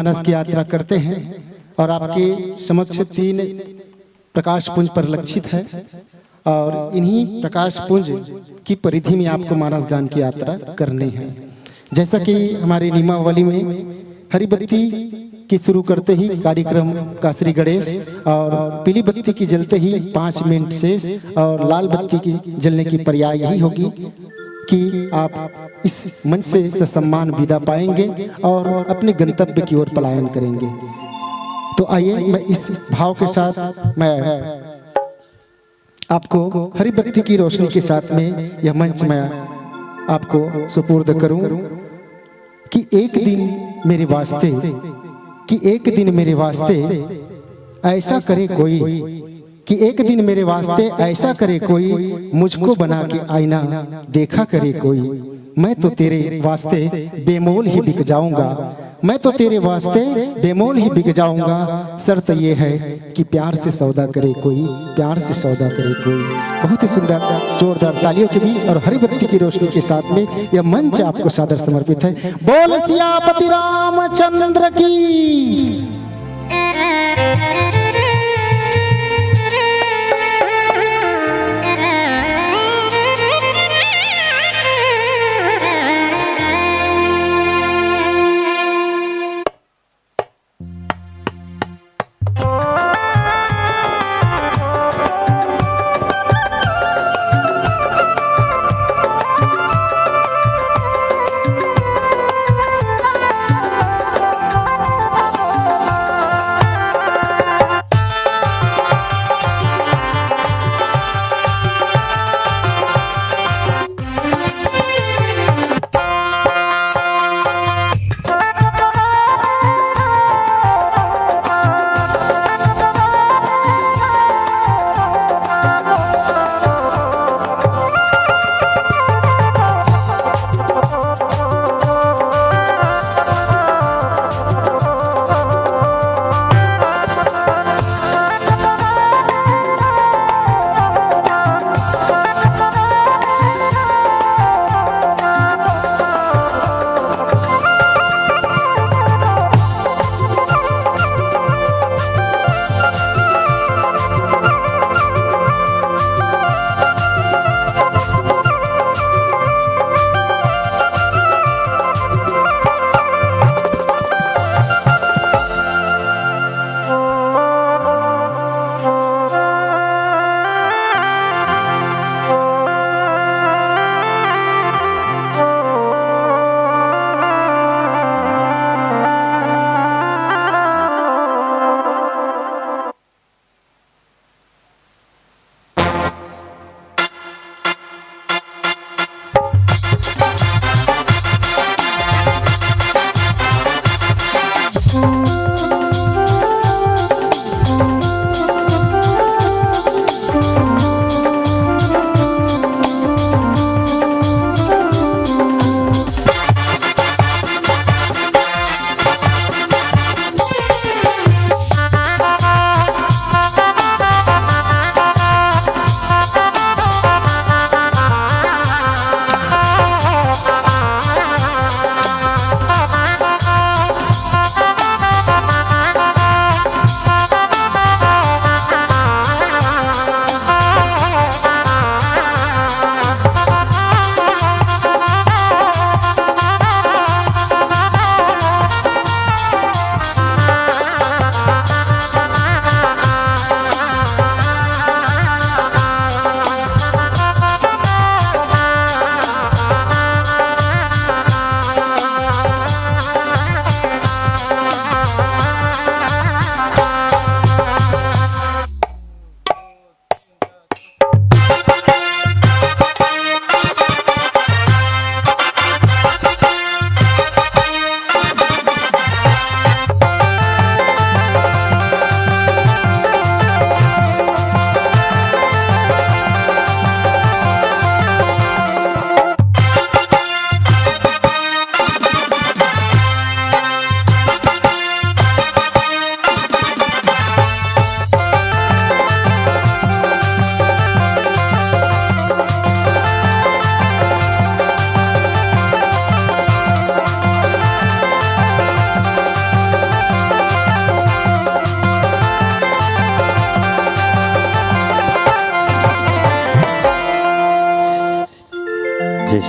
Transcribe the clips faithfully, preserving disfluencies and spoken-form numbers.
मानस की यात्रा करते हैं और आपके समक्ष तीन प्रकाश पुंज परिलक्षित है और इन्हीं प्रकाश पुंज की परिधि में आपको मानस गान की यात्रा करनी है। जैसा कि हमारे नियमावली में हरी बत्ती की शुरू करते ही कार्यक्रम का श्री गणेश और पीली बत्ती की जलते ही पाँच मिनट शेष और लाल बत्ती की जलने की पर्याय यही होगी कि आप इस मंच से ससम्मान विदा पाएंगे और अपने गंतव्य की ओर पलायन करेंगे। तो आइए, मैं इस भाव के साथ मैं आपको हरी बत्ती की रोशनी के साथ में यह मंच मैं आपको सुपुर्द करूं कि एक दिन मेरे वास्ते, कि एक दिन मेरे वास्ते ऐसा करे कोई, कि एक दिन मेरे वास्ते ऐसा करे कोई, मुझको बना के आईना देखा करे कोई। मैं तो तेरे वास्ते बेमोल ही बिक जाऊंगा, मैं तो तेरे वास्ते बेमोल ही बिक जाऊंगा। शर्त ये है कि प्यार से सौदा करे कोई, प्यार से सौदा करे कोई। बहुत ही सुंदर, जोरदार तालियों के बीच और हरी बत्ती की रोशनी के साथ में यह मंच आपको सादर समर्पित है। बोल सियापति रामचंद्र की।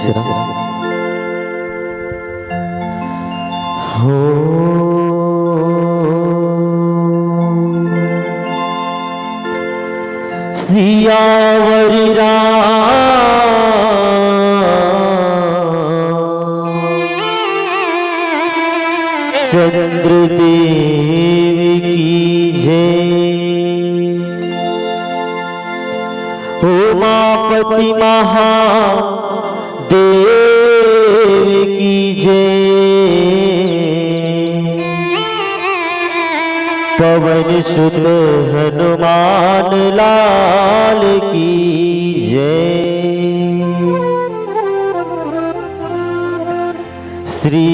श्री राम। हो सियावर राम चंद्र देव की जय। उमापति महादेव की जय। पवन सुत हनुमान लाल की जय। श्री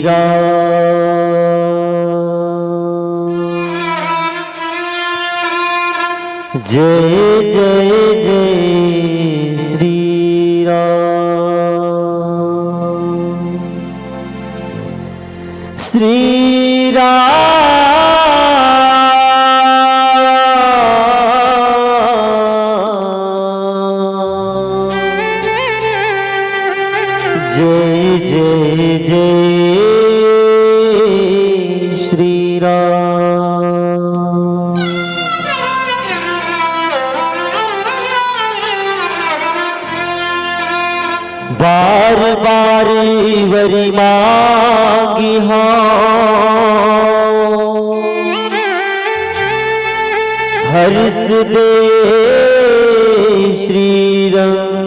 राम। जय जय जय श्री राम। श्री राम। जय जय जय श्री राम। बार बार वरि मांगी हौं, हर्ष दे श्री राम।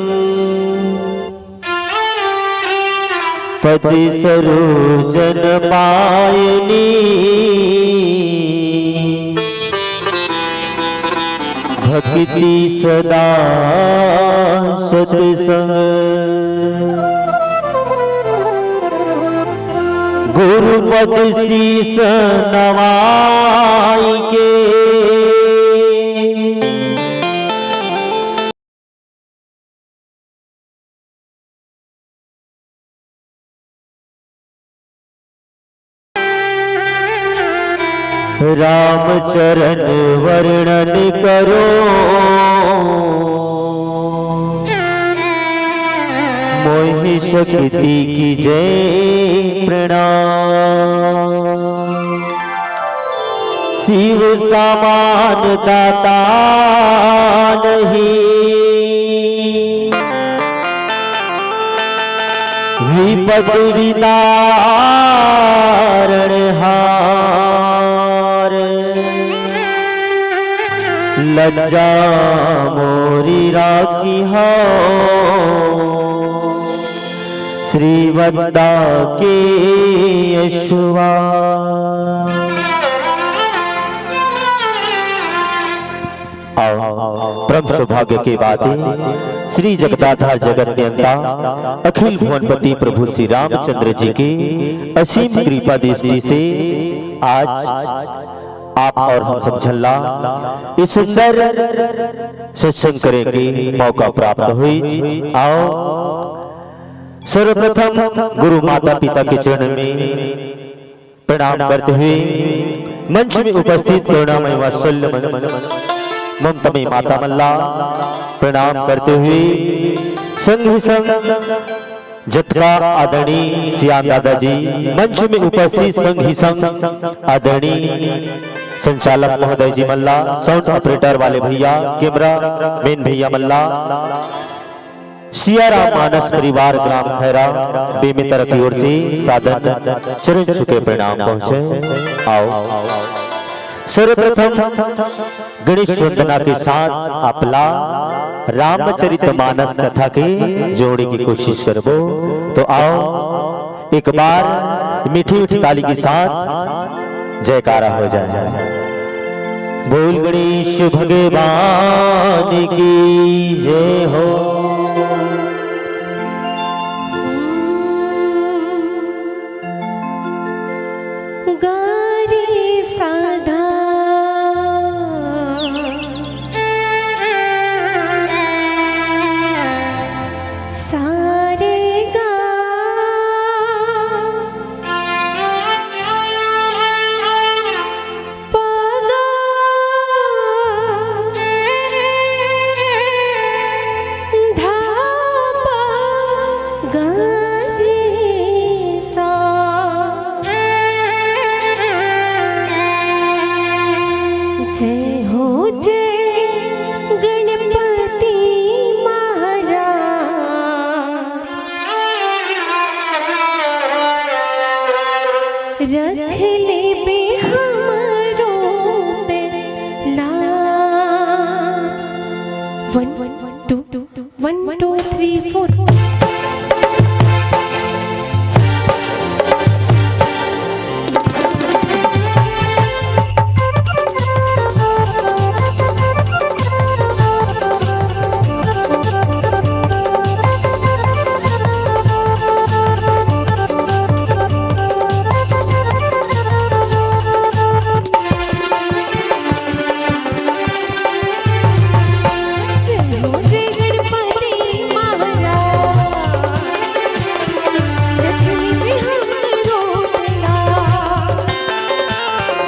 पद सरोजन पायनी, भक्ति सदा सतसंग। गुरुपद शीश नवाई के, रामचरण वर्णन करो, मोहि शक्ति की जय प्रणाम। शिव समान दाता नहीं, विपद विदारण हार, लज्जा मोरी राखी हो, श्रीवत्ता के यशवा। आओ, परम सौभाग्य के बात है, श्री जगताधार जगत नियंता अखिल भुवनपति प्रभु श्री रामचंद्र जी के असीम कृपा दृष्टि से आज आप और हम सब झन ला ये सुंदर सत्संग करे के मौका प्राप्त हुई। आओ, सर्वप्रथम गुरु माता पिता के चरण में प्रणाम करते हुए मंच में उपस्थित करुणामय वात्सल्य मन-, ममतामय माता मन ला प्रणाम करते हुए संग ही संग जतका आदरणीय सियान दादा जी, मंच में उपस्थित संग ही संग आदरणीय संचालक महोदय जी मन ला, साउंड ऑपरेटर वाले भैया, कैमरा मैन भैया मन ला, सियाराम मानस परिवार ग्राम खैरा बेमेतरा की ओर से सादर चरण छू के प्रणाम पहुंचे। आओ, सर्वप्रथम गणेश वंदना के साथ आपला रामचरित मानस कथा के जोड़े की कोशिश करबो। तो आओ, एक बार मीठी मीठी ताली के साथ जयकारा हो जाए। बोल गणेश भगवान की जय हो। गारी साधा सारे गा में हमरो ते लाज। One, two, one, two, three, four।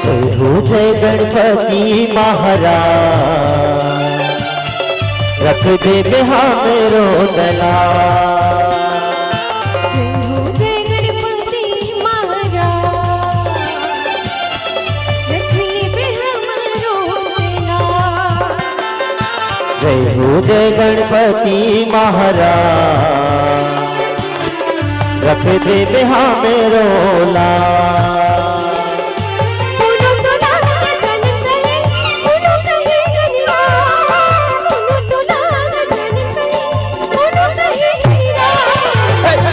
जय हो जय गणपति महाराज, रख देबे हमरो दलाल। जय हो जय गणपति महाराज, रख देबे हमरो दलाल। जय हो जय गणपति महाराज, रख देबे हमरो लाल।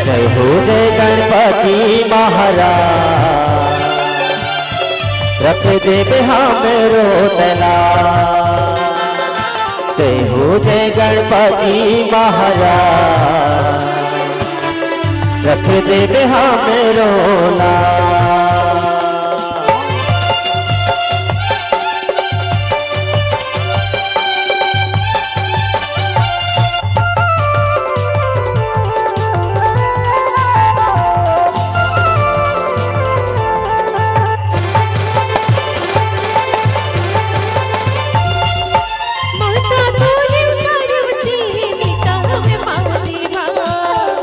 जय हो जय गणपति महाराज, रख देबे हमरो दलाल। जय हो जय गणपति महाराज, रख देबे हमरो लाल।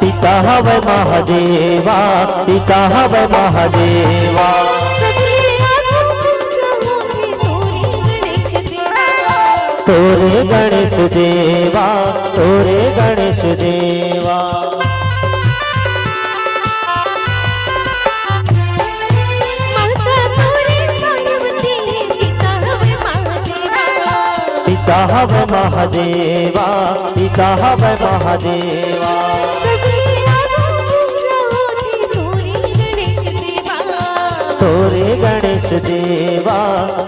पिता हवय महादेवा, पिता हवय महादेवा। तोरे गणेश देवा, तोरे गणेश देवा। पिता हवय महादेवा, पिता हवय महादेवा। तोरे गणेश देवा,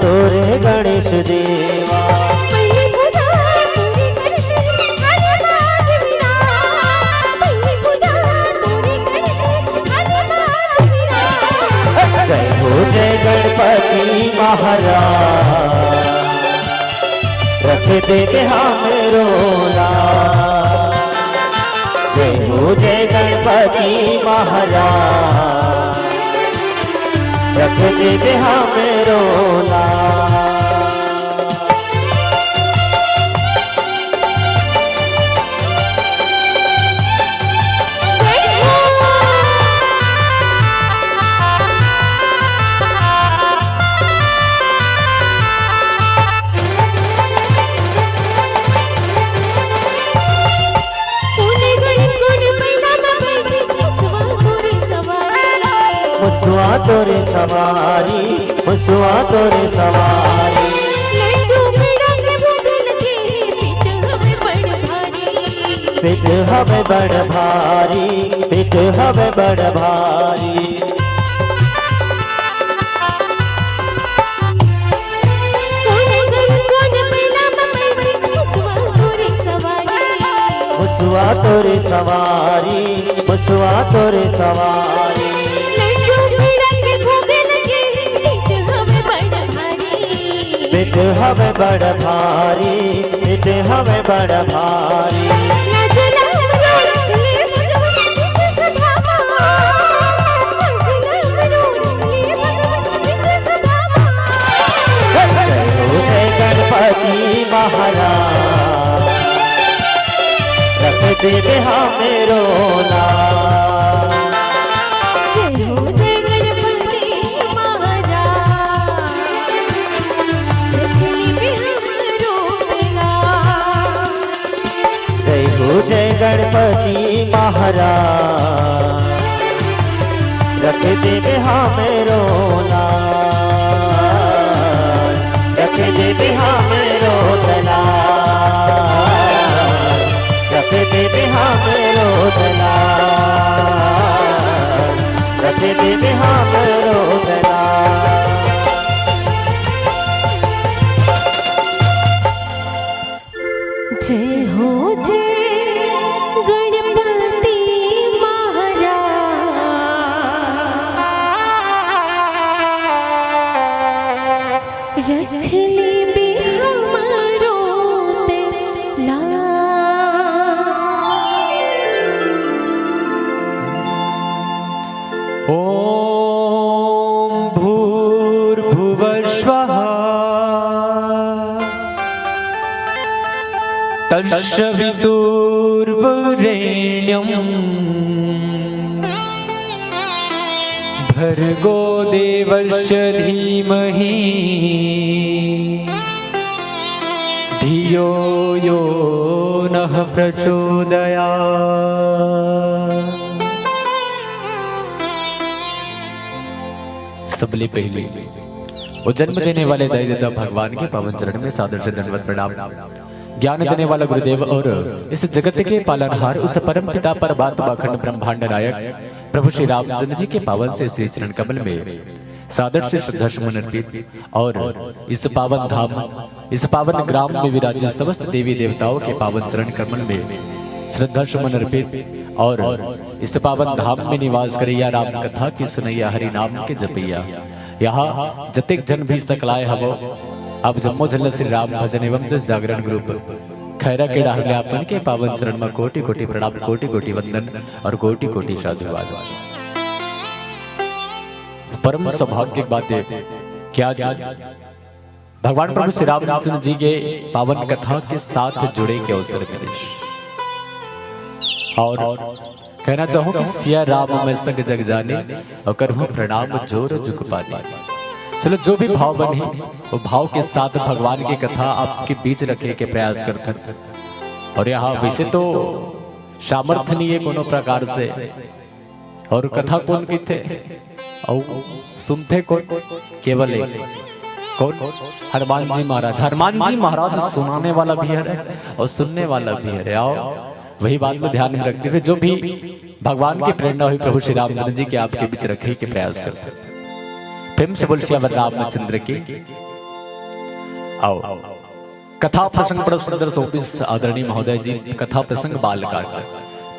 तोरे गणेश देवा। जय हो जय गणपति महाराज, रख देबे हमरो लाल। जय हो जय गणपति महाराज, रख देबे हमरो लाल। मुसवा तोरे सवारी, मुसवा तोरे सवारी। पेट हवे बड़ भारी, पेट हवे बड़ भारी। मुसवा तोरे सवारी, मुसवा तोरे सवारी। पेट हवे बड़ भारी, पेट हवे बड़ भारी। जय हो जय गणपति महाराज, रख देबे हमरो लाल। जय हो जय गणपति महाराज, रख देबे हमरो लाल। जय हो जय गणपति महाराज, रख देबे हमरो लाज, रख देबे हमरो लाज, रख देबे हमरो लाज, रख देबे हमरो लाज। जय हो जय गणपति महाराज, रख लेबे हमरो ते लाज। ॐ भूर्भुवः स्वः। तत्सवितुर्वरेण्यं भर्गो देवस्य धीमहि धियो यो नः प्रचोदयात्। सबले पहले वो जन्म देने वाले दाई ददा भगवान के पावन चरण में सादर से दंडवत प्रणाम। ज्ञान देने वाला गुरुदेव और इस जगत के पालनहार उस परम पिता परमात्मा अखंड ब्रह्मांड नायक प्रभु श्री रामचंद्र जी के पावन से श्री चरण कमल में सादर से श्रद्धा सुमन अर्पित और इस पावन धाम, इस पावन ग्राम में विराजे समस्त देवी देवताओं के पावन चरण कमल में श्रद्धा सुमन अर्पित और इस पावन धाम में निवास करैया राम कथा के सुनैया हरि नाम के जपैया यहाँ जतेक झन भी सकलाय हवो, आप जम्मो झन ल श्री राम भजन एवं जस जागरण ग्रुप खैरा के डहर ले आप मन के पावन चरण म कोटि कोटि प्रणाम, कोटि कोटि वंदन और कोटि कोटि साधुवाद। परम सौभाग्य के बात हे कि आज भगवान प्रभु श्री रामचंद्र जी के पावन कथा के साथ जुड़े के अवसर मिले और कहना चाहूँ कि सिया राम मैं संग जग जानी, ओकर हूँ प्रणाम जोर जुग पानी। चलो, जो भी भाव बने, वो भाव के साथ भगवान की कथा आपके बीच रखे के प्रयास करथन। और यहाँ वैसे तो सामर्थ्य नहीं है कोनो प्रकार से, और कथा कोन कहिथे, अउ सुनथे कोन? केवल एक। कोन? हनुमान जी महाराज। हनुमान जी महाराज सुनाने वाला भी हरे और सुनने वाला भी हरे। आओ, वही बात को ध्यान में रखते हुए जो भी भगवान की प्रेरणा हुई प्रभु श्री रामचंद्र जी के आपके बीच रखे के प्रयास करते हैं। प्रेम से बोल सियावर रामचंद्र की। आओ, कथा प्रसंग बड़ा सुंदर शोभित आदरणीय महोदय जी, कथा प्रसंग बालकांड।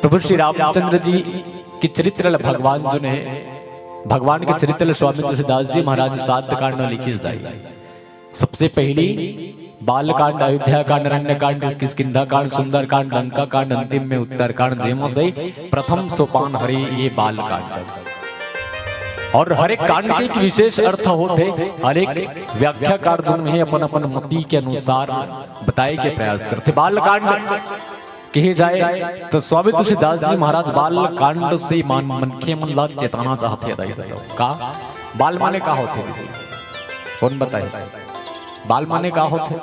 प्रभु श्री रामचंद्र जी के चरित्र ल भगवान जो ने, भगवान के चरित्र ल स्वामी तुलसीदास जी महाराज सात कांड में लिखिस दाई। सबसे पहली बालकांड, अयोध्या कांड, अरण्य कांड, किष्किंधा कांड, सुंदर कांड, लंका कांड, अंतिम में उत्तर कांड, जेमा से प्रथम सोपान हरे ये बालकांड। और हर एक कांड के एक विशेष अर्थ होथे, हर एक व्याख्याकार जन हे अपन अपन मति के अनुसार बताए के प्रयास करथे। बालकांड कहे जाए तो स्वामी तुलसीदास जी महाराज बालकांड से मान मनखे मन ला चेताना चाहथे दाई ददा। का बाल माने का होथे दीदी? कोन बताही? बाल माने का होथे?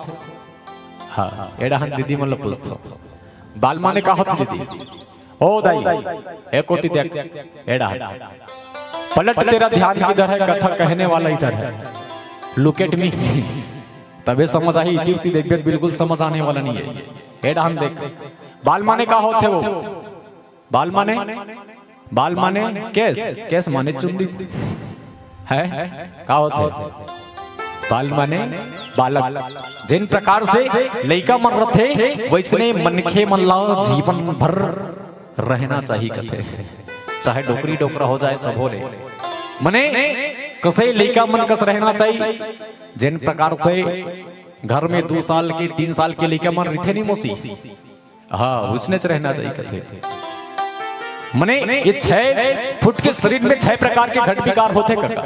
हाँ, एड़ा हन दीदी मन ला पूछथों। बाल माने का होथे दीदी? ओ दाई, ए कोती देख, एड़ा हन। पलट, तेरा ध्यान किधर है, कथा कहने वाला इधर है। Look at me। तबे समझ आही, इति उति देखबे त बिल्कुल समझ आने वाला नहीं है। एड़ा हन देख, बाल माने का होथे वो? बाल माने, बाल माने केस, केस माने चुंदी। है? का होथे? बाल माने बालक। जिन प्रकार से लइका मन रथे, वैसने मनखे मन ला जीवन भर रहना चाहिए कथे। चाहे डोकरी डोकरा हो जाए तभो ले। मने कसई लइका मन कस रहना चाहिए। जिन प्रकार से घर में दो साल के, तीन साल के लइका मन रथे नी मौसी, हाँ, उसने च रहना चाहिए कथे। मने ये छह फुट के शरीर में छह प्रकार के घट विकार होथे कका।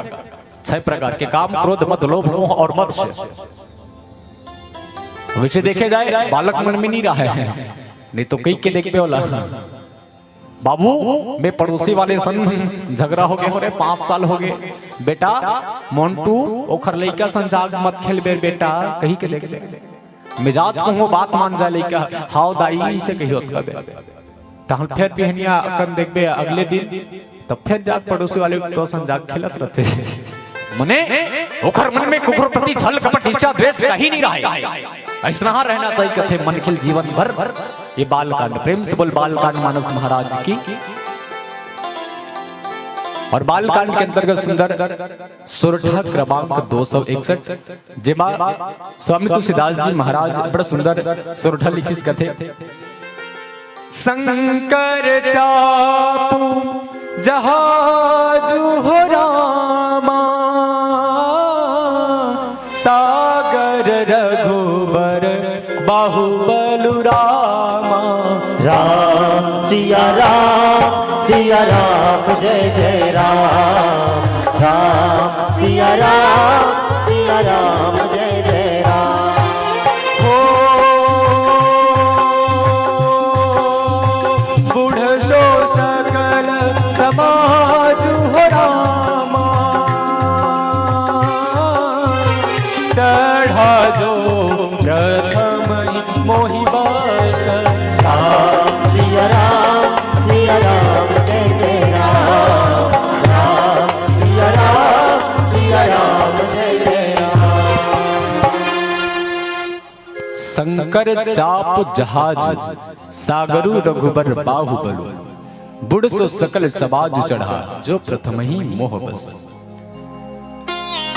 छह प्रकार के: काम, क्रोध, मद, लोभ, मोह और मत्सर। वैसे देखे जाए, बालक मन में नहीं रहा है, नहीं तो कई के देखबे वाला। बाबू, मैं पड़ोसी वाले सन झगड़ा हो गए, हो रे, पाँच साल हो गए। बेटा मोंटू, ओखर लइका सन जाग मत खेलबे बेटा, कही के देखबे। मिजाज कहूँ बात मान जाए लइका, "हाव दाई," इसे कही होत कबे। तहन फेर बिहनिया अकन देखबे, अगले दिन तब फेर जाके पड़ोसी वाले के टोसन जाके खेलत रथे। मने ओखर मन में कुकुर प्रति छल, कपट, ईर्ष्या, द्वेष कहीं नहीं रहे। ऐसना रहना चाहिए कथे मनखे ल जीवन भर। ये बालकांड, प्रेम से बोल बालकांड मानस महाराज की। और बालकांड के अंतर्गत सुंदर सोरठा क्रमांक दो सौ इकसठ, जेमा स्वामी तुलसीदास जी महाराज बड़ा सुंदर सोरठा लिखिस कथे। संकर चापू जहाजु हो रामा, सागर रघुबर बाहुबलु रामा। राम सिया राम, सिया राम, जय जय राम। राम सिया राम, सिया राम, जय जय राम। हो बूढ़ सो सकल समाज हो रामा, चढ़ा जो प्रथम मोहि बस। राम सिया राम, सिया राम, जय जय राम। राम सिया राम, सिया राम, जय जय राम। संकर चाप जहाज, सागरु रघुबर बाहुबल, बुढ़ सो सकल समाज चढ़ा, जो प्रथम ही मोह बस।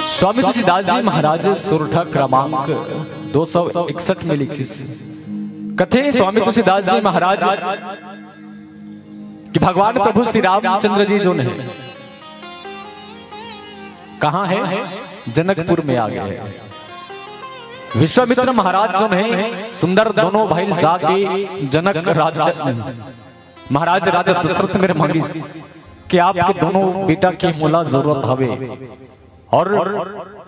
स्वामी तुलसीदास जी महाराज सोरठा क्रमांक दो सौ इकसठ में लिखिस, कथे स्वामी तुलसीदास जी महाराज कि भगवान प्रभु श्री रामचंद्र जी जो है, कहाँ है? जनकपुर में आ गए हैं। विश्वामित्र महाराज जो है, सुंदर दोनों भाई जाके जनक राज महाराज राजा दशरथ मेर मांगिस कि आपके दोनों बेटा के मोला जरूरत हवे और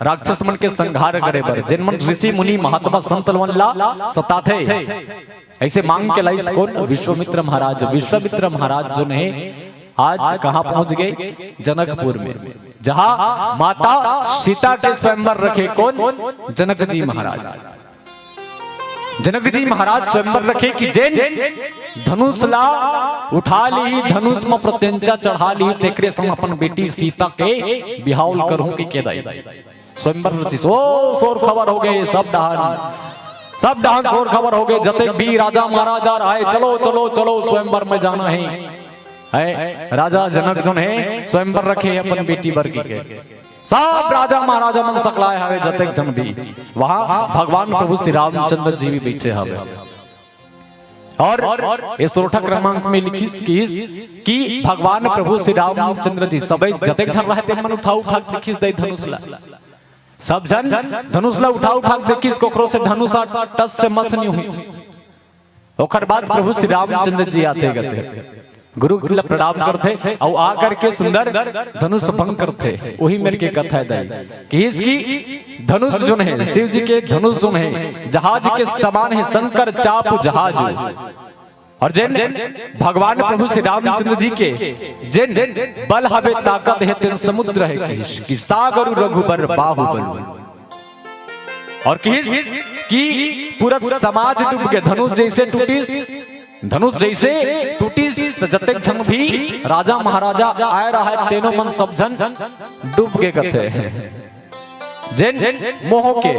राक्षस मन के संहार करे बर, जेन मन ऋषि मुनि महात्मा संत मन ला सताथे, ऐसे मांग के लाइस कोन? विश्वामित्र महाराज। विश्वामित्र महाराज जो है, आज कहाँ पहुंच गए? जनकपुर में, जहाँ माता सीता के स्वयंवर रखे कोन? जनक जी महाराज। जनक जी महाराज स्वयंवर रखे कि जेन धनुष ला उठा ली, धनुष म प्रत्यंचा चढ़ा ली, तेकरे संग अपन बेटी सीता के बिहाव करहूं के केदाई। स्वयंवर रचिस। ओ, शोर खबर हो गए सब डहान, सब डहान शोर खबर हो गए। जतेक भी राजा महाराजा रहे, चलो चलो चलो, स्वयंवर में जाना है। है राजा जनक जोन है, स्वयंवर रखे अपन बेटी बर के। सब राजा महाराजा मन सकलाए हवे, जतेक जन भी वहां भगवान प्रभु श्री रामचंद्र जी भी बैठे हवे। और ये सोरठा क्रमांक में लिखिस कि, कि भगवान प्रभु श्री रामचंद्र जी सबे जतेक झन रहे तेन मन उठा उठा के देखिस दई धनुष ला। सब झन धनुष ला उठा उठा के देखिस, कोकरो से धनुष टस से मस नहीं हुई। ओकर बाद प्रभु श्री रामचंद्र जी आथे गथे, गुरु ला प्रणाम करथे, अउ आ करके सुंदर धनुष भंग करथे। वही मेर के कथा है दाई कि इसकी धनुष जोन है, शिव जी के धनुष जोन है, जहाज के समान है, संकर चाप जहाज। और जेन भगवान प्रभु श्री रामचंद्र जी के जेन बल हवे, ताकत है, तेन समुद्र है, कि सागरु रघुबर बाहुबल। और किहिस कि पूरा समाज डूब गे, धनुष जैसे टूटिस, धनुष जैसे टूटिस, त जतेक झन भी राजा महाराजा आए रहा है, तेनो मन सब झन डूब गे कथे। जेन मोह के,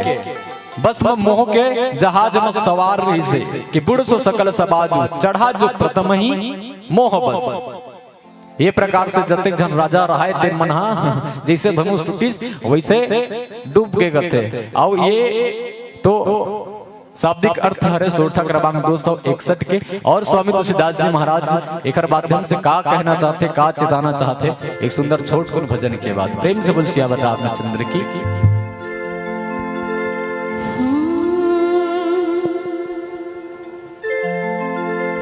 बस म मोह के जहाज म सवार रहिसे, कि बुढ़ सो सकल समाज चढ़ा जो प्रथम ही मोह बस। ये प्रकार से जतेक झन राजा रहाय, तेन मन हा जैसे धनुष टूटिस, वैसे डूब गे कथे। अउ ये तो शाब्दिक अर्थ हरे सोरठा क्रमांक दो सौ इकसठ के। और स्वामी तुलसीदास जी महाराज एकर माध्यम से का कहना चाहथे, का चेताना चाहथे, एक सुंदर छोट कुन भजन के बाद प्रेम से बोल सियावर रामचंद्र की।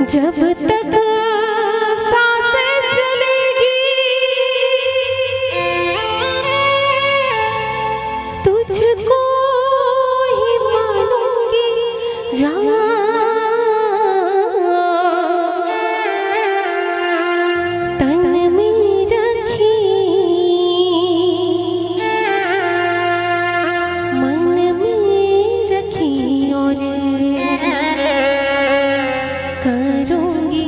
जब तक सांसें चलेगी, तुझको ही मानूंगी राम। तन में रखी, मन में रखी और करूंगी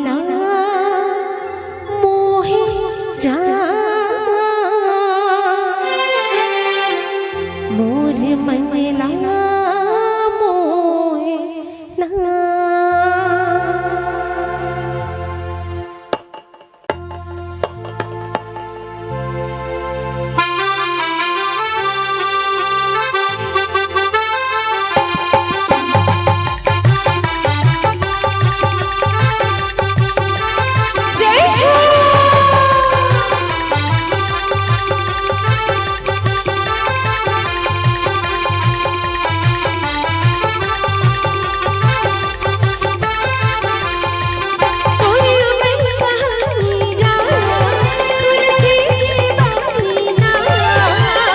ना मोहे राम, मोर मन ला मोहे ना।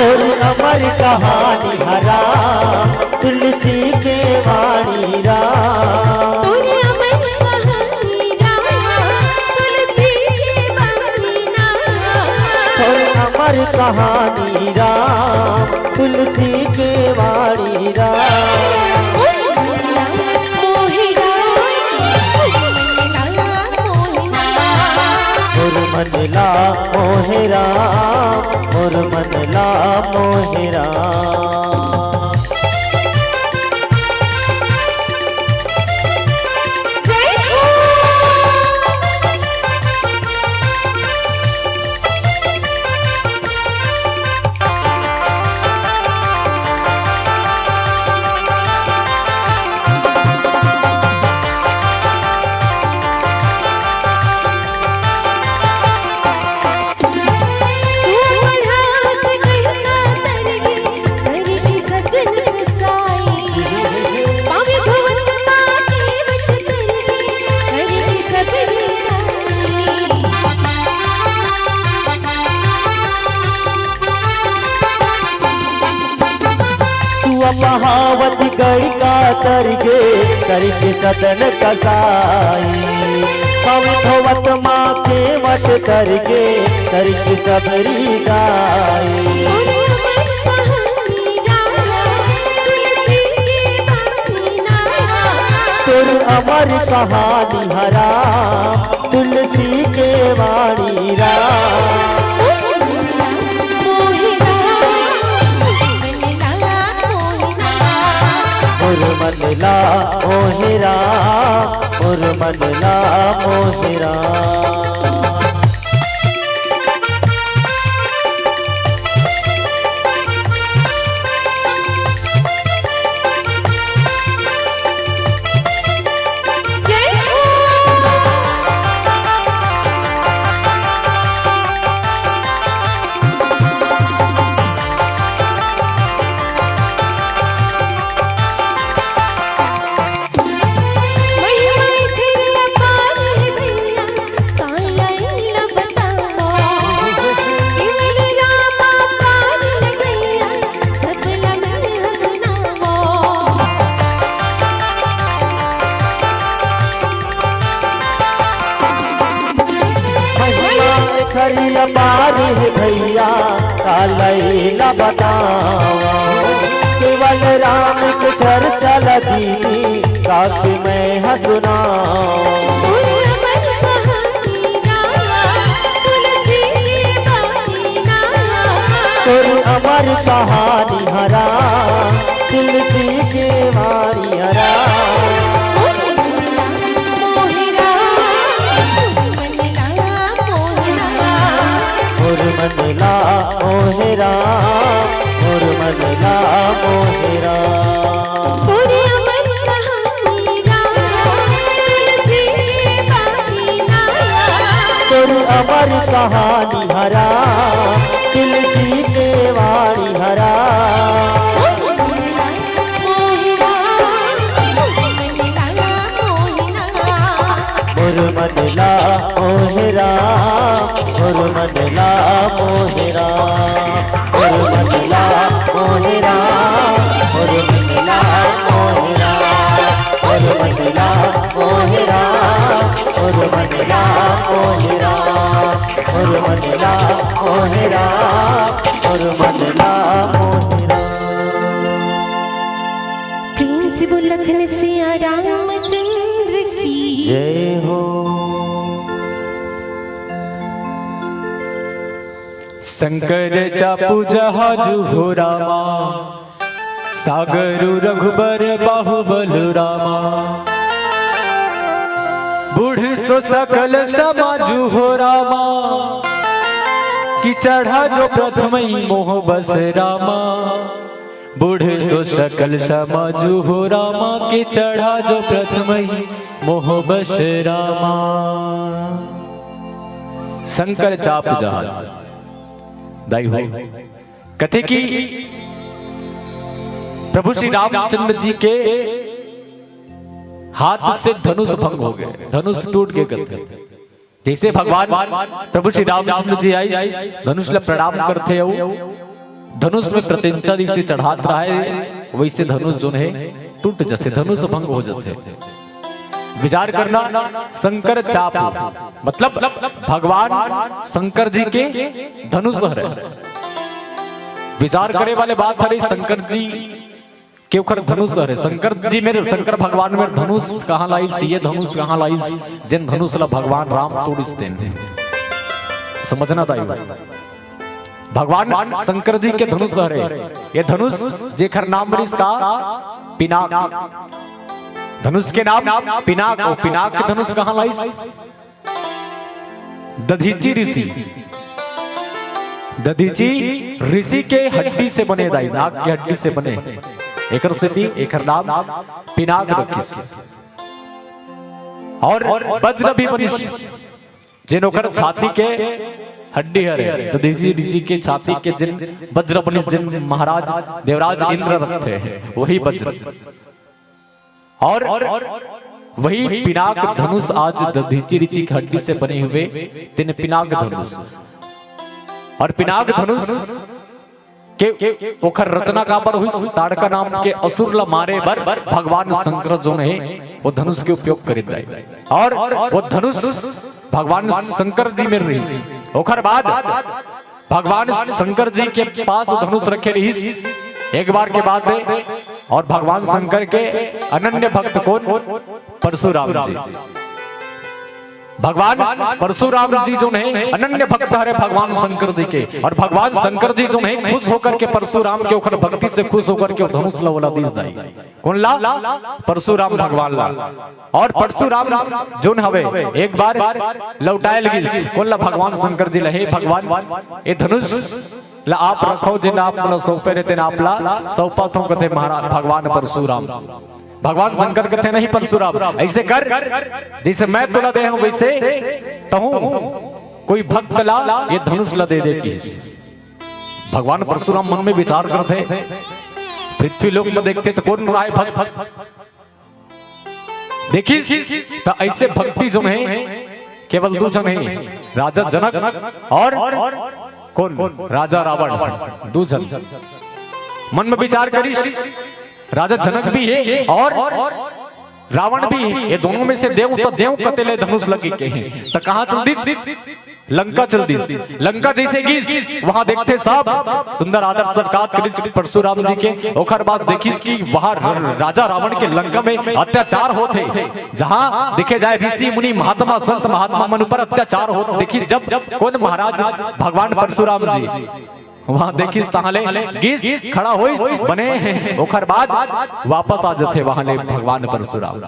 तोर अमर कहानी हरा तुलसी के वाणी राम। तोर अमर कहानी राम तुलसी के वाणी राम। मोर मन ला मोहे राम, मोर मन ला मोहे राम। तू पहावत गड़िका तरगे, करके सदन कसाई। पवन धोवत माँ के वट तरगे, करके सबरी गाई। तोर अमर कहानी हरा तुलसी के वाणी राम। मोर मन ला मोहे राम, मोर मन ला मोहे राम। महिमा एखर अपार हे भैया, का लइला बतावा। केवल राम के चर्चा ल दीदी, का के मैं ह सुनावा। तोर अमर कहानी हरा तुलसी के वाणी हरा। मोर मन ला मोहे राम, मोर मन ला मोहे राम। तोर अमर कहानी हरा तुलसी के वाणी हरा। मोर मन ला मोहे राम, मोर मन ला मोहे राम, मोर मन ला मोहे राम, मोर मन ला मोहे राम, मोर मन ला मोहे राम, मोर मन ला मोहे राम, मोर मन ला मोहे राम, मोर मन ला मोहे राम। प्रेम से बोल लखन सिया रामचंद्र की जय हो। शंकर चापू जहाजू हो रामा, सागरु रघुबर बाहुबल रामा। बूढ़ सो सकल समाजू हो रामा, कि चढ़ा जो प्रथमई मोह बस रामा। बूढ़ सो सकल समाजू हो रामा, कि चढ़ा जो प्रथमई मोह बस रामा। शंकर चाप जहाज। दाई हो, कथे कि प्रभु श्री रामचंद्र जी के हाथ से धनुष भंग हो गए, धनुष टूट के कथे। जैसे भगवान प्रभु श्री रामचंद्र जी आइस, धनुष ला प्रणाम करथे अउ धनुष में प्रत्यंचा जैसे चढ़ात रहे, वैसे धनुष जोन हे टूट जथे, धनुष भंग हो जथे। विचार करना, शंकर चाप मतलब भगवान शंकर जी के धनुष हरे। विचार करे वाले बात हरे, शंकर जी के ओखर धनुष हरे। शंकर जी मेर, शंकर भगवान मेर धनुष कहाँ लाइस, ये धनुष कहाँ लाइस, जेन धनुष ला भगवान राम तोड़िस तेन। समझना दाई, भगवान शंकर जी के धनुष हरे। ये धनुष जेखर नाम रिस का? पिनाक। धनुष के नाम पिनाक। अउ पिनाक के धनुष कहाँ लाइस? दधीचि ऋषि, दधीचि ऋषि के हड्डी से बने दाई, नाक के हड्डी से बने। एकर सेती एकर नाम पिनाक रखिस। अउ वज्र भी बनिस, जेन ओकर छाती के हड्डी हरे, दधीचि ऋषि के छाती के जेन वज्र बनिस, जेन महाराज देवराज इंद्र रखथे, वही वज्र। अउ वही पिनाक धनुष आज दधीचि ऋषि के हड्डी से बने हुए, तेन पिनाक धनुष। अउ पिनाक धनुष के ओखर रचना काबर हुई? ताड़का नाम के असुर ला मारे बर भगवान शंकर जोन हे, वो धनुष के उपयोग करिस दाई। अउ वो धनुष भगवान शंकर जी मेर रहिस। ओखर बाद भगवान शंकर जी के पास धनुष रखे रहिस। एक बार के बात हे, अउ भगवान शंकर के अनन्य भक्त कोन? परशुराम जी। भगवान परशुराम जी जोन हे अनन्य भक्त हरे भगवान शंकर जी के, अउ भगवान शंकर जी जोन हे खुश होकर के परशुराम के ओखर भक्ति से खुश होकर के धनुष ला ओला दिस दाई। कोन ला? परशुराम भगवान ला। अउ परशुराम जोन हवे एक बार लौटाय लगिस कोन ला? भगवान शंकर जी ला। हे भगवान, ये धनुष ला आप रखो, जेन आप मोला सौंपे रहे, तेन आप ला सौंपत हों, कथे महाराज भगवान परशुराम। भगवान शंकर कथे, नहीं परशुराम, ऐसे कर, जैसे मैं तोला दे हूं वैसे तहूं कोई भक्त ला ये धनुष ला दे दे किस। भगवान परशुराम मन में विचार करथे, पृथ्वी लोक में देखथे त कोन राय भक्त? देखिस त ऐसे भक्ति जोन हे केवल दू झन हे, राजा जनक अउ कोन? राजा रावण। दू झन मन में विचार करिस, राजा जनक भी हे अउ रावण भी हे, ये दोनों में से देव त देव कते ले धनुष लगे के हे, त कहां चल दिस? लंका चल दिस। लंका जैसे गिस, वहां देखथे सब सुंदर आदर सत्कार करिस परशुराम जी के। ओखर बाद देखिस कि वहां र-, राजा रावण के लंका में अत्याचार होत हे, जहां देखे जाए ऋषि मुनि महात्मा संत महात्मा मन ऊपर अत्याचार होत। देखिस जब कोन? महाराज भगवान परशुराम जी। वहां देखिस तहां ले गिस, खड़ा होइस, बने हे। ओखर बाद वापस आ जथे वहां ले भगवान परशुराम।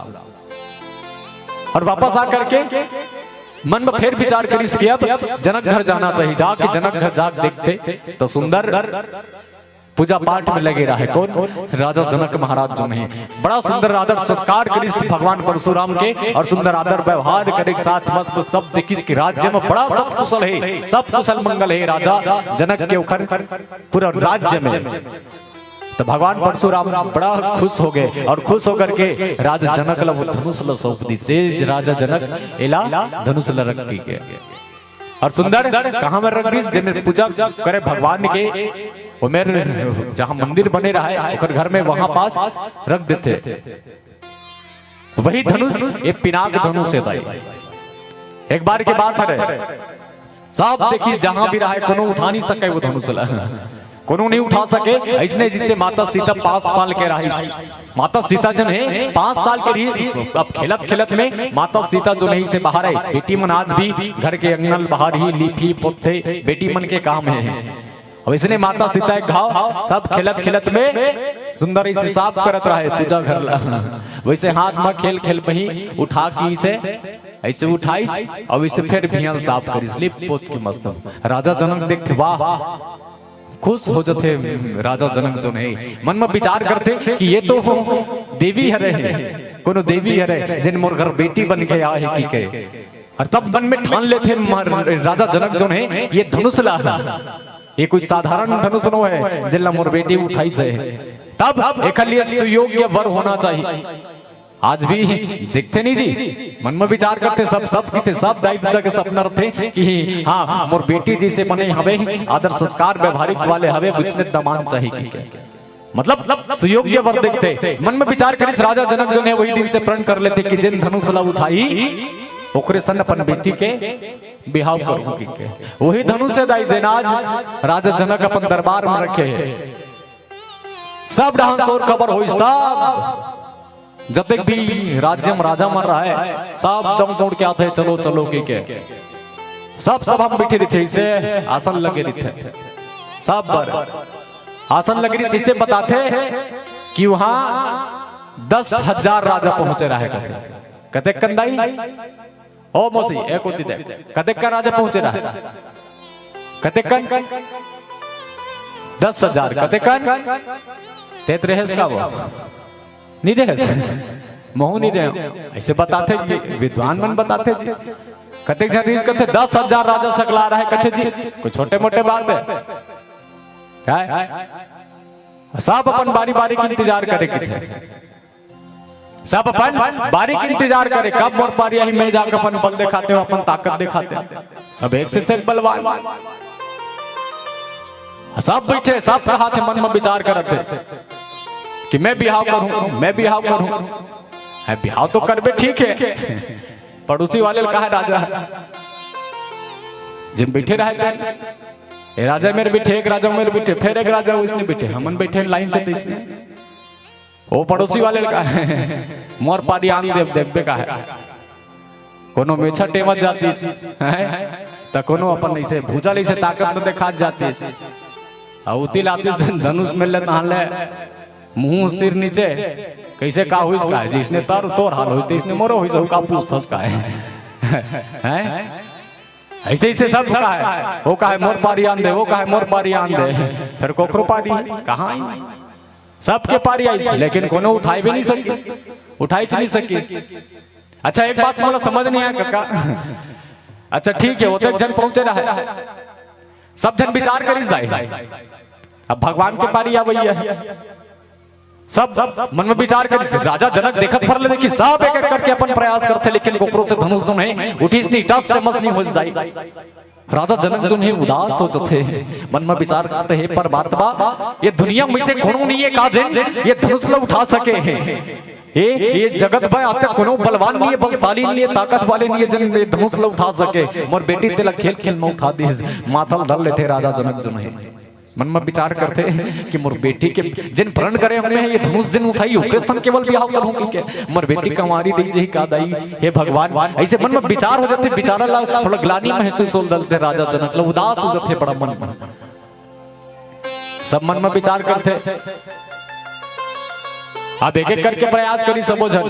अउ वापस आ करके मन में फेर विचार करिस कि अब जनक घर जाना चाहिए, जाके जनक घर जाके देखथे त सुंदर पूजा पाठ में लगे रहे कोन? राजा जनक महाराज जोन हे। बड़ा सुंदर आदर सत्कार करिस भगवान परशुराम के अउ सुंदर आदर व्यवहार करे के साथ मस्त सब देखिस कि राज्य में बड़ा सब कुशल हे, सब कुशल मंगल हे राजा जनक के ओखर पूरा राज्य में। त भगवान परशुराम बड़ा खुश हो गए अउ खुश होकर के राजा जनक ला वो धनुष ला सौंप दिस। से राजा जनक एला धनुष ला रख के गए। अउ सुंदर कहां में रख दिस? जेमे पूजा करे भगवान के, ओमेर जहां मंदिर बने रहे ओकर घर में, वहां पास रख देथे। वही धनुष ये पिनाक धनुष हे दाई। एक बार के बात हरे, सब देखिस जहां भी रहे कोनो उठा नहीं सके वो धनुष ला। कोनो नहीं उठा सके। अइसने जइसे माता सीता पाँच साल के रहिस, माता सीता जउन हे पाँच साल के रहिस, अब खेलत खेलत में माता सीता जउन हे इसे बाहर आए। बेटी मन आज भी घर के अंगना ल बाहर ही लीपही पोतथे, बेटी मन के काम हे। अब अइसने माता सीता एक घाव सब खेलत खेलत में सुंदर इसे साफ करत रहे पूजा घर ला। वइसे हाथ म खेल खेल में ही उठा के इसे अइसे उठाइस, अउ इसे फेर भुइयां ल साफ करिस, लीप पोत के मस्त। राजा जनक देखथे, वाह, खुश हो जथे राजा जनक जउन हे, मन म विचार करथे कि ये तो देवी हरे, कोनो देवी हरे, जेन मोर घर बेटी बन के आए हे कहिके। अउ तब मन में ठान लेथे म-, राजा जनक जउन हे, ये धनुष ला, ये कोई साधारण धनुष नो हे, जेन ला मोर बेटी उठाइस हे। तब एकर लिए सुयोग्य वर होना चाहिए। आज भी देखथे नहीं जी, मन म विचार करथे सब, सब कहिथे, सब दाई ददा के सपना रथे कि हाँ, मोर बेटी जइसे बने हवे, आदर सत्कार व्यवहारिक वाले हवे, वइसने दमांद चाही कहिके। मतलब सुयोग्य वर देखथे। मन म विचार करिस राजा जनक जउन हे, वही दिन से प्रण कर लेथे कि जेन धनुष ला उठाही, ओकरे सन अपन बेटी के बिहाव करहूं कहिके। वही धनुष हे दाई, जेन आज राजा जनक अपन दरबार म रखे हे। सब डहन सोर खबर होइस, सब जतेक भी राज्य म राजा मन रहय, सब दम दौड़ के आथे, चलो चलो कहिके। सब सभा म बइठे रहिथे, इसे आसन लगे रहिथे। सब बर आसन लगे रहिथे, इसे बताथे कि उहां दस हजार राजा पहुंचे रहय कथे। कतेक कन दाई? ओ मौसी, ए कोती देख, कतेक कन राजा पहुंचे रहय? कतेक कन? दस हजार। कतेक कन? तें त रेहेस का वो? नहीं रेहेस? महूं नहीं रेहेंव। अइसे बताथे कि विद्वान मन बताथे जी। कतेक झन रिहिस कथे, दस हजार राजा सकलाय रहय कथे जी। कोई छोटे मोटे बात हे? काय? सब अपन बारी बारी के इंतजार करे कथे। सब अपन बारी के इंतजार करे, कब मोर पारी आही, मैं जाके अपन बल देखातेंव, अपन ताकत देखातेंव। सब एक से एक बलवान। सब बइठे, सब कहाथे, मन म विचार करत हे कि मैं बिहाव करहूं, मैं बिहाव करहूं। हैं, बिहाव तो करबे, ठीक हे। पड़ोसी वाले ल कहा राजा, जेन बइठे रहय तेन, ए राजा मेर बइठे, एक राजा मेर बइठे, फेर एक राजा ओइसने बइठे, हमन बइठे लाइन से तइसने। ओ पड़ोसी वाले ल कहा, मोर पारी आन दे, देखबे का हे। कोनो मेछा टेमत जातिस, हैं? त कोनो अपन अइसे भुजा ल अइसे ताकत म देखात जातिस। अउ ओती ल आतिस धनुष मेर ले, तहां ले मुंह सिर नीचे, कइसे का होइस का हे? जइसने तोर, तोर हाल होइस, तइसने मोरो होइस, अउ का पूछथस का हे? हैं? अइसे, अइसे सब कहे, वो कहे मोर पारी आन दे, वो कहे मोर पारी आन दे। फेर कोखरो पारी कहां आई? सबके पारी आइस, लेकिन कोनो उठाय भी नहीं सके, उठाइच नहीं सके। अच्छा, एक बात मोला समझ नहीं आय कका। अच्छा, ठीक हे, ओतेक झन पहुंचे रहय, सब झन विचार करिस दाई, अब भगवान के पारी आवइया हे। सब मन म विचार करिस, राजा जनक देखत भर ले देखिस, सब एक एक करके अपन प्रयास करथे, लेकिन कोखरो से धनुष जउन हे उठिस नहीं, टस से मस नहीं होइस दाई। राजा जनक जउन हे उदास हो जथे, मन म विचार करथे, हे परमात्मा, ये दुनिया म अइसे कोनो नहीं हे का जेन ये धनुष ल उठा सके हे? ए, ये जगत म अतेक कोनो बलवान नहीं हे, बलशाली नहीं हे, ताकत वाले नहीं हे, जेन ये धनुष ल उठा सके। मोर बेटी तेला खेल खेल म उठा दिस, माथा ल धर लेथे राजा जनक जउन हे। मन म विचार करथे कि मोर बेटी के जेन प्रण करे हंव मैं, ये धनुष जेन उठाही, ओकरे सन केवल बिहाव करहूं कहिके। मोर बेटी कंवारी रहि जही का दाई, हे भगवान। अइसे मन म विचार हो जथे, विचार ला थोड़ा ग्लानि महसूस होय ल लगथे राजा जनक ला, उदास हो जथे बड़ा मन म। सब मन म विचार करथे, अब एक एक करके प्रयास करिस सबो झन।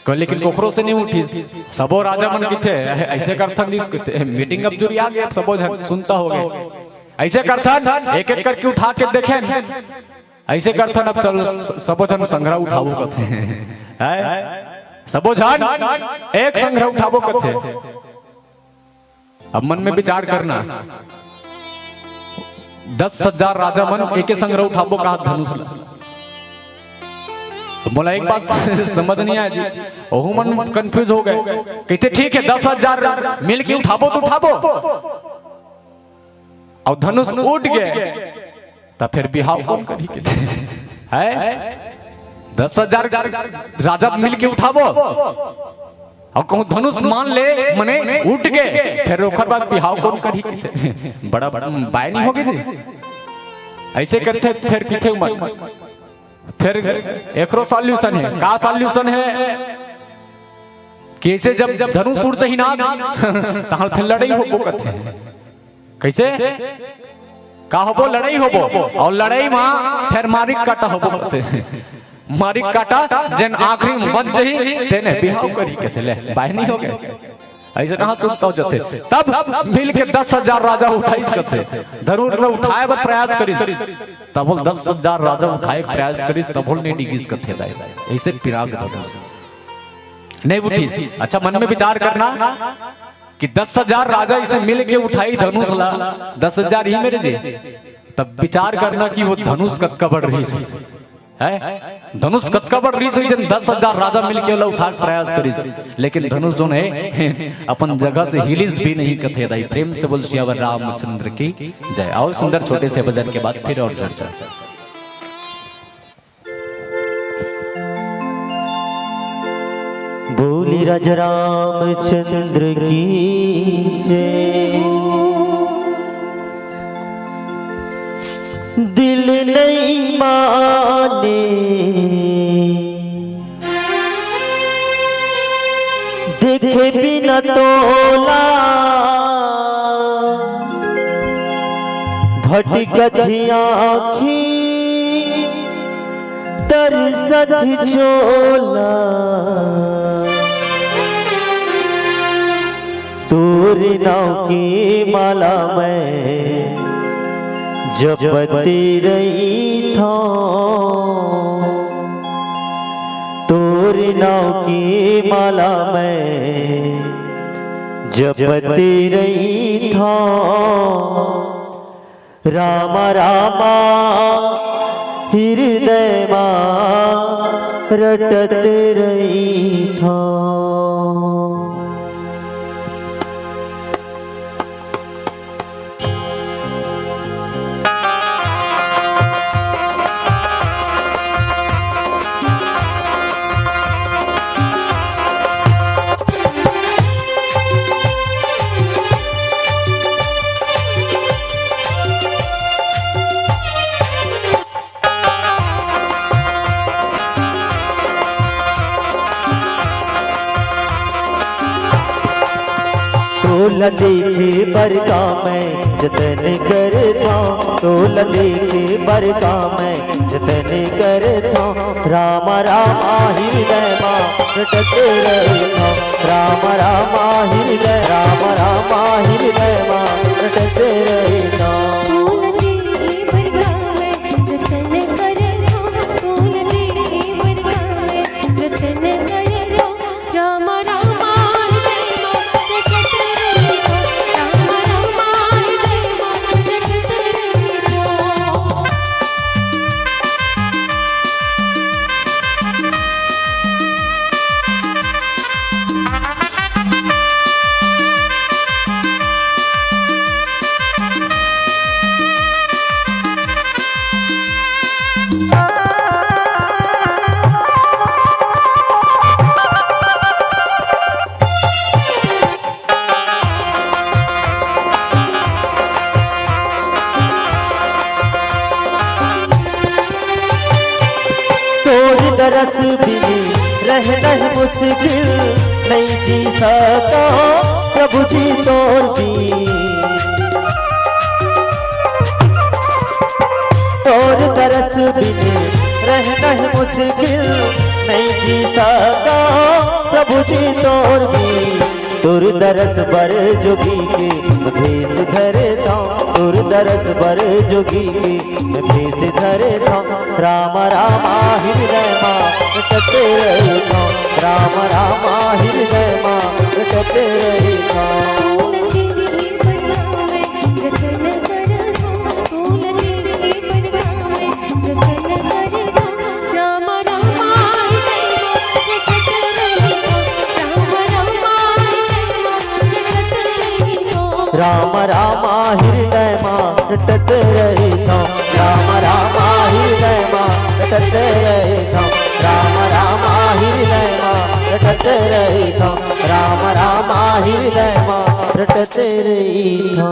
क-, लेकिन कोखरो से नहीं उठिस। सबो राजा मन कहिथे, "अहे, अइसे करथन नहीं," कहिथे, "ए, मीटिंग अब जुरिया गे, अब सबो झन सुनता हो गे। अइसे करथन, एक एक करके उठा के देखेन। अइसे करथन, अब चल, स-, सबो झन संघरा उठाबो," कथे। हैं? सबो झन एक संघरा उठाबो कथे। अब मन में विचार करना, दस हजार राजा मन एके संघरा उठाबो कहा धनुष ला। तो मोला एक बात समझ नहीं आया जी, ओहू मन कंफ्यूज हो गए। कहिथे, "ठीक है, दस हजार मिल के उठाबो तो उठाबो, अउ धनुष उठ गए, त फेर बिहाव कोन करही?" कहिथे, "हैं? दस हजार राजा मिल के उठाबो, अउ कहूं धनुष मान ले, मने उठ गए, फेर ओखर बाद बिहाव कोन करही?" कहिथे, बड़ा, बड़ा बाय नहीं होगे जी। अइसे कथे, फेर किथे मन। फेर एकरो solution हे। का solution हे? कि अइसे जब, जब धनुष उड़ जही ना, तहाँ फेर लड़ई होबो कथे। कइसे? का होबो? लड़ई होबो। अउ लड़ई म फेर मारिक काटा होबो कथे। मारिक काटा, जेन आखिरी म बच जही, तेने बिहाव करही कथे। ले, बाहिनी हो गे। अइसे कहाँ सुनता हो जाथे? तब मिल के दस हजार राजा उठाइस कथे। धनुष ल उठाय बर प्रयास करिस। तभो ल दस हजार राजा उठाय के प्रयास करिस, तभो ल नइ डिगिस कथे दाई। अइसे पिरागे धनुष। नइ उठिस। अच्छा, मन में विचार करना कि दस हजार राजा अइसे मिल के उठाही धनुष ला, दस हजार ही मेरे जे। तब विचार करना कि वो धनुष कतका बड़ रहिस होही। हे? धनुष कतका बड़ रहिस होही, जेन दस हजार राजा मिल के ओला उठाय के प्रयास करिस, लेकिन धनुष जोन हे, अपन जगह से हिलिस भी नहीं कथे दाई। प्रेम से बोल सियावर रामचंद्र की जय। अउ सुंदर छोटे से भजन के बाद फेर अउ चर्चा। बोली राजा रामचंद्र की जय। दिल नइ माने देखे बिना तोला, भटकत आँखी तरसत झोला। तोर नाव के माला मैं जपत रहिथौं, तोर नाव के माला मैं जपत रहिथौं। रामा रामा हिरदय मा रटत रहिथौं। तोला देखे बर का मैं जतन करथौं, तोला देखे बर का मैं जतन करथौं। रामा रामा हिरदय मा रटत रहिथौं, रामा रामा हिरदय, रामा रामा हिरदय मा रटत रहिथौं। तोर दरस बिन रहना मुश्किल, नइ जी सकौं प्रभु जी तोर बिन। तोर दरस बिन रहना मुश्किल, नइ जी सकौं प्रभु जी तोर बिन। तोर दरस बर जोगी के भेस धरथौं, तोर दरस बर जोगी के भेस धरथौं। रामा रामा हिरदय मा रटत रहिथौं, रामा रामा हिरदय मा रटत रहिथौं। रामा रामा हिरदय मा रटत रहिथौं, रामा रामा हिरदय मा रटत रहिथौं, रामा रामा हिरदय मा रटत रहिथौं, रामा रामा हिरदय मा रटत रहिथौं।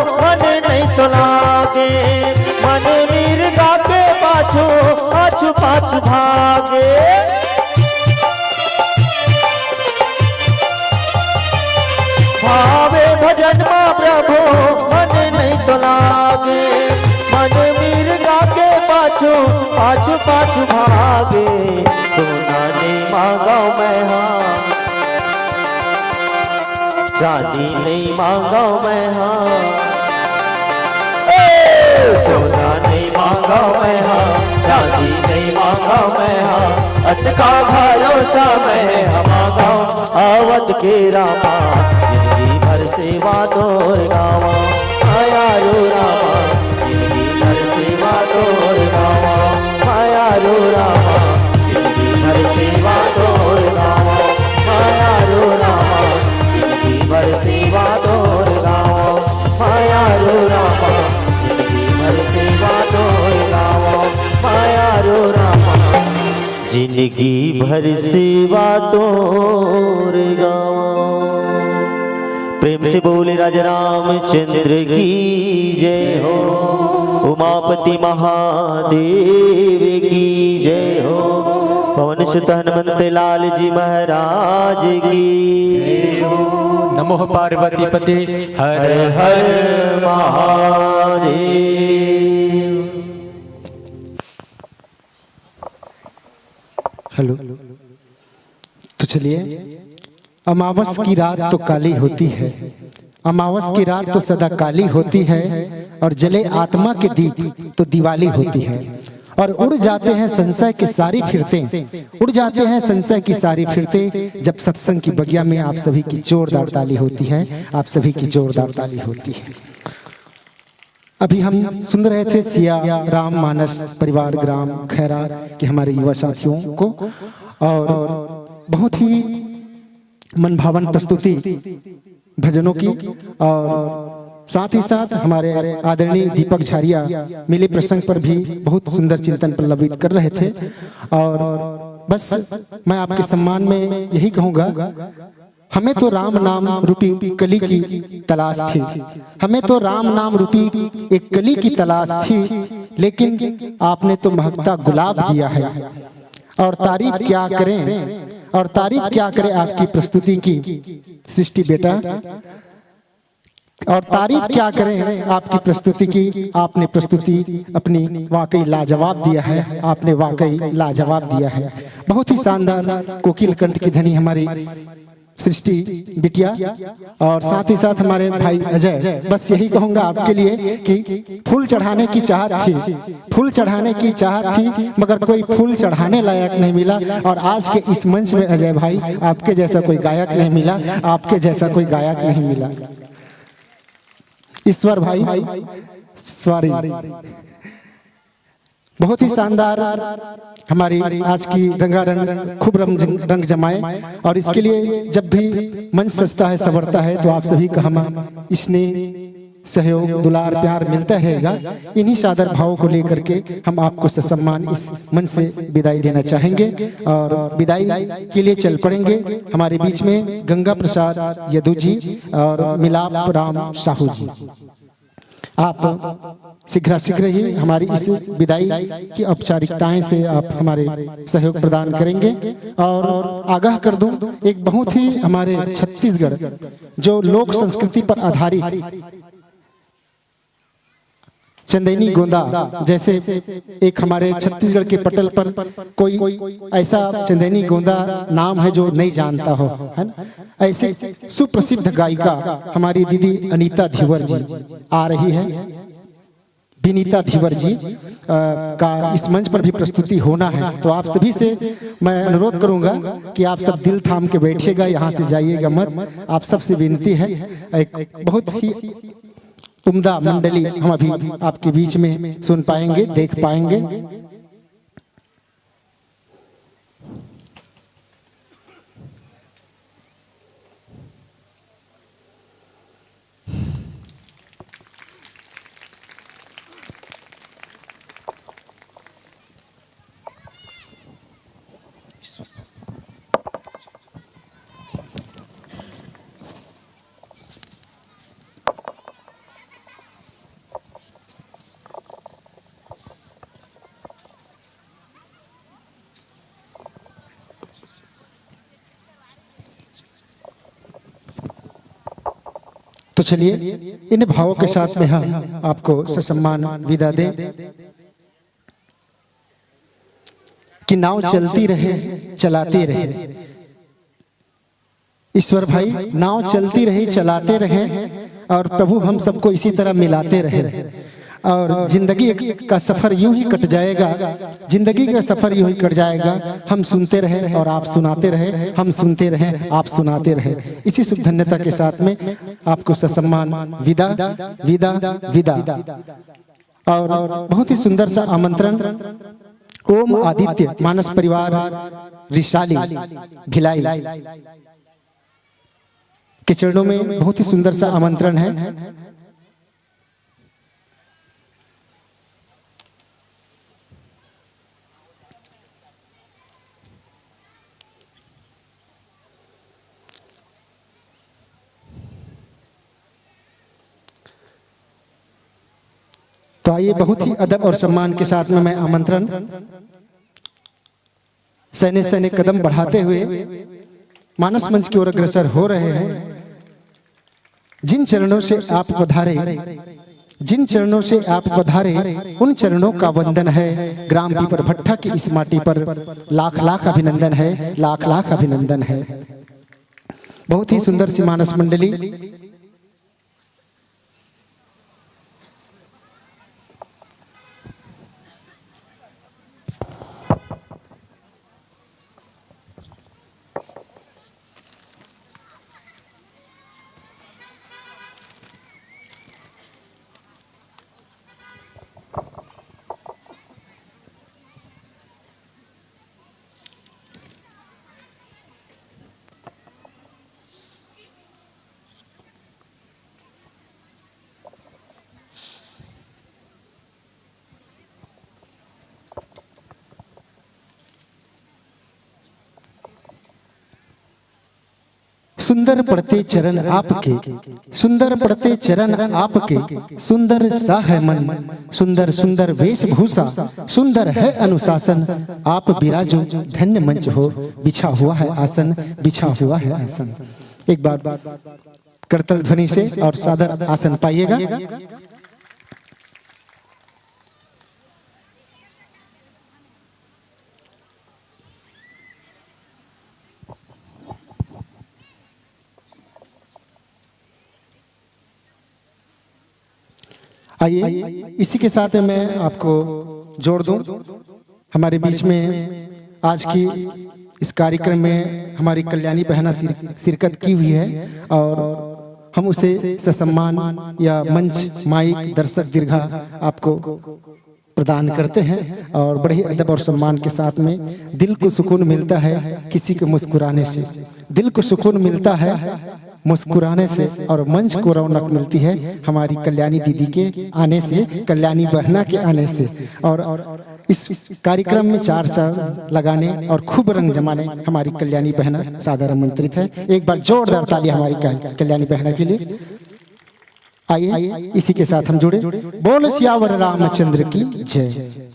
पाछू भागे। भावे भजन मा प्रभु मन नहीं तो लागे, मन मिर्गा के पाछू, पाछू, पाछू भागे। सोना नहीं मांगव मैं हा, चांदी नहीं मांगव मैं हा। ए! सोना नहीं मांगव मैं हा, चांदी नहीं मांगव मैं हा, अतका भरोसा मैं हा मांगव। आवत के रामा, जिंदगी भर सेवा तोर गावा। माया रो रामा, जिंदगी भर सेवा तोर गावा। माया रो रामा, जिंदगी भर सेवा तोर गावा। माया रो रामा, जिंदगी भर सेवा तोर गावा। माया रो रामा, जिंदगी भर सेवा तोर गावा। माया रो रामा, जिंदगी भर सेवा तोर गावा। प्रेम से बोले राजा रामचंद्र की जय हो, उमापति महादेव की जय हो, पवन सुत हनुमंत लाल जी महाराज की। नमो पार्वती पते हर हर महादेव। हेलो, तो चलिए, अमावस की रात तो काली होती है, अमावस की रात तो सदा काली होती है, और जले आत्मा के दीप तो दिवाली होती है। और उड़ जाते हैं संशय के सारी फिरते, उड़ जाते हैं संशय की सारी फिरते, जब सत्संग की बगिया में आप सभी की जोरदार ताली होती है, आप सभी की जोरदार ताली होती है। अभी हम सुन रहे थे सिया राम मानस परिवार ग्राम खैरा के हमारे युवा साथियों को, और बहुत ही मनभावन प्रस्तुति भजनों की, और साथ ही साथ हमारे आदरणीय दीपक झारिया मिले प्रसंग पर भी बहुत सुंदर चिंतन प्रलवित कर रहे थे। और बस मैं आपके सम्मान में यही कहूँगा, हमें तो राम नाम रूपी कली की तलाश थी, हमें तो राम नाम रूपी एक कली की तलाश थी, लेकिन आपने तो महकता गुलाब दिया है। और तारीफ क्या करें, और तारीफ क्या करें आपकी प्रस्तुति की, सृष्टि बेटा। और तारीफ क्या करें आपकी प्रस्तुति की, आपने प्रस्तुति अपनी वाकई लाजवाब दिया है, आपने वाकई लाजवाब दिया है। बहुत ही शानदार कोकिल कंठ की धनी हमारी सृष्टि बिटिया, और साथ ही साथ हमारे भाई अजय। बस यही कहूँगा आपके लिए कि फूल चढ़ाने की चाहत थी, फूल चढ़ाने की चाहत थी, मगर कोई फूल चढ़ाने लायक नहीं मिला। और आज के इस मंच में अजय भाई, आपके जैसा कोई गायक नहीं मिला, आपके जैसा कोई गायक नहीं मिला। ईश्वर भाई, सॉरी, बहुत ही शानदार हमारी आज की रंगारंग, खूब रंग, रंग जमाए। और इसके लिए जब भी मंच सजता है, संवरता है, तो आप सभी का हम इसने सहयोग, दुलार, प्यार मिलता रहेगा। इन्हीं सादर भावों को लेकर के हम आपको ससम्मान इस मंच से विदाई देना चाहेंगे, और विदाई के लिए चल पड़ेंगे हमारे बीच में गंगा प्रसाद यदु जी और मिलाप राम साहू जी। आप शीघ्राशीघ्र ही हमारी इस विदाई की औपचारिकताएं से आप हमारे सहयोग प्रदान करेंगे। और आगाह कर दूं, एक बहुत ही हमारे छत्तीसगढ़ जो लोक संस्कृति पर आधारित चंदैनी गोंदा, जैसे एक हमारे छत्तीसगढ़ के पटल पर कोई ऐसा चंदैनी गोंदा नाम है जो नहीं जानता हो, है ना? ऐसे सुप्रसिद्ध गायिका हमारी दीदी अनीता धीवर जी आ रही है। विनीता धीवर जी, अ, का इस मंच पर भी प्रस्तुति होना है, तो आप सभी से मैं अनुरोध करूंगा कि आप सब दिल थाम के बैठिएगा, यहाँ से जाइएगा मत। आप सबसे विनती है, एक बहुत ही उम्दा मंडली हम अभी आपके बीच में सुन पाएंगे, देख पाएंगे। तो चलिए, इन भावों के साथ में हम आपको ससम्मान विदा दें कि नाव चलती रहे, चलाते रहे। ईश्वर भाई, नाव चलती रहे, चलाते रहे, और प्रभु हम सबको इसी तरह मिलाते रहे, और जिंदगी का सफर यूं ही कट जाएगा, जिंदगी का सफर यूं ही कट जाएगा। हम सुनते रहे और आप सुनाते रहे, हम सुनते रहे, आप सुनाते रहे। इसी शुभ धन्यता के साथ में आपको ससम्मान विदा, विदा, विदा। और बहुत ही सुंदर सा आमंत्रण, ओम आदित्य मानस परिवार रिसाली भिलाई के चरणों में बहुत ही सुंदर सा आमंत्रण है। तो आइए, बहुत ही अदब और सम्मान के साथ में मैं आमंत्रण, सैने सैने कदम बढ़ाते हुए मानस मंच की ओर अग्रसर हो रहे हैं। जिन चरणों से आप पधारे, जिन चरणों से आप पधारे, उन चरणों का वंदन है। ग्राम पीपर भट्टा की इस माटी पर लाख लाख अभिनंदन है, लाख लाख अभिनंदन है। बहुत ही सुंदर सी मानस मंडली। सुंदर पड़ते चरण आपके, सुंदर पड़ते चरण आपके, सुंदर सा है मन, सुंदर सुंदर वेशभूषा, सुंदर है अनुशासन। आप विराजो धन्य मंच हो, बिछा हुआ है आसन, बिछा हुआ है आसन। एक बार करतल ध्वनि से और सादर आसन पाइएगा। आइए, इसी के साथ मैं आपको जोड़ दूं। हमारे बीच में आज की इस कार्यक्रम में हमारी कल्याणी बहना शिर-, शिरकत की हुई है और हम उसे ससम्मान या मंच, माइक, दर्शक दीर्घा आपको प्रदान करते हैं और बड़े ही अदब और सम्मान के साथ में दिल को सुकून मिलता है किसी के मुस्कुराने से, दिल को सुकून मिलता है मुस्कुराने से और मंच को रौनक मिलती है हमारी कल्याणी दीदी के आने से, कल्याणी बहना के आने से। और इस कार्यक्रम में चार चांद लगाने और खूब रंग जमाने हमारी कल्याणी बहना सादर आमंत्रित है। एक बार जोरदार ताली हमारी कल-, कल्याणी बहना के लिए। आइए, इसी के साथ हम जुड़े। बोल सियावर रामचंद्र की जय।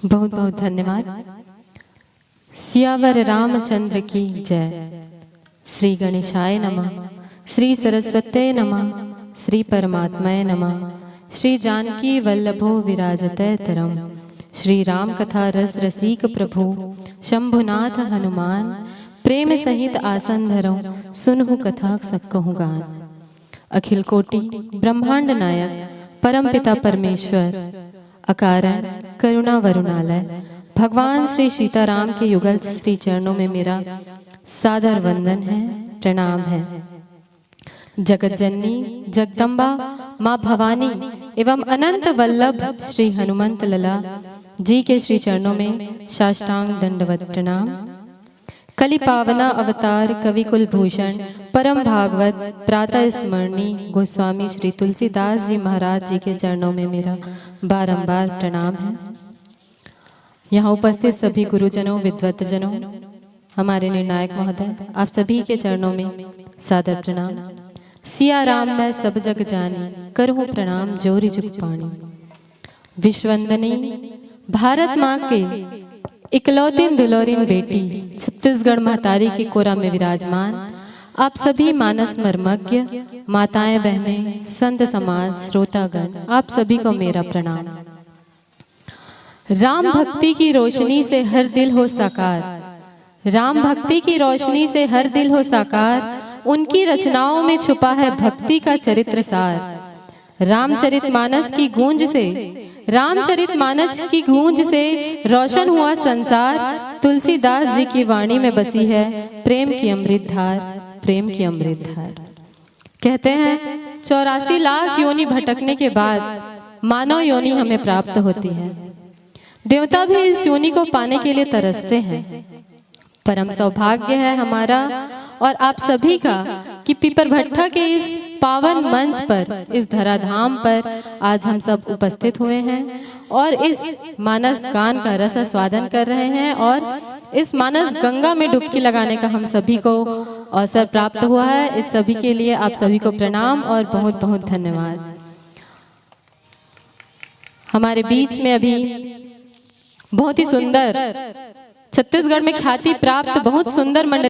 बहुत बहुत धन्यवाद। सियावर रामचंद्र की जय। श्री गणेशाय नमः, श्री सरस्वत्यै नमः, श्री परमात्मय नमः, श्री जानकी वल्लभो विराजतै तरम, श्री राम कथा रस रसिक प्रभु, शंभुनाथ हनुमान, प्रेम सहित आसन धरौ, सुनहु कथा सकहु गान। अखिल कोटि ब्रह्मांड नायक, परम पिता परमेश्वर, अकारण करुणा वरुणालय, भगवान श्री सीताराम के युगल श्री चरणों में मेरा सादर वंदन है, प्रणाम है। जगत जननी जगदम्बा माँ भवानी एवं अनंत वल्लभ श्री हनुमंत लला जी के श्री चरणों में साष्टांग दंडवत प्रणाम। कलि पावना अवतार कवि कुलभूषण परम भागवत प्रातः स्मरणी गोस्वामी श्री तुलसीदास जी महाराज जी के चरणों में मेरा बारंबार प्रणाम है। यहाँ उपस्थित सभी गुरुजनों, विद्वतजनों, हमारे निर्णायक महोदय, आप सभी के चरणों में सादर प्रणाम। सिया राम मैं सब जग जानी, करहूँ प्रणाम जोरी जुग पानी। विश्ववंदनी भारत माँ के इकलौतीन दुलौरीन बेटी, छत्तीसगढ़ महतारी के कोरा में विराजमान आप सभी मानस मर्मज्ञ माताएं, बहनें, संत समाज, श्रोतागण, आप सभी को मेरा प्रणाम। राम भक्ति की रोशनी से हर दिल हो साकार, राम भक्ति की रोशनी से हर दिल हो साकार, उनकी रचनाओं में छुपा है भक्ति का चरित्र सार। रामचरित मानस की गूंज से, रामचरित मानस की गूंज से रोशन हुआ संसार। तुलसीदास जी की वाणी में बसी है प्रेम की अमृत धार, प्रेम की अमृत धार। कहते हैं, चौरासी लाख योनि भटकने के बाद मानव योनि हमें प्राप्त होती है। देवता भी इस योनि को पाने के लिए तरसते हैं। परम सौभाग्य है हमारा और आप सभी का कि पीपर भट्ठा के इस पावन मंच पर, इस धराधाम पर आज हम सब उपस्थित हुए हैं और इस मानस गान का रस आस्वादन कर रहे हैं और इस मानस गंगा में डुबकी लगाने का हम सभी को अवसर प्राप्त हुआ है। इस सभी के लिए आप सभी को प्रणाम और बहुत बहुत धन्यवाद। हमारे बीच में अभी बहुत ही सुंदर, छत्तीसगढ़ में ख्याति प्राप्त बहुत सुंदर मंडली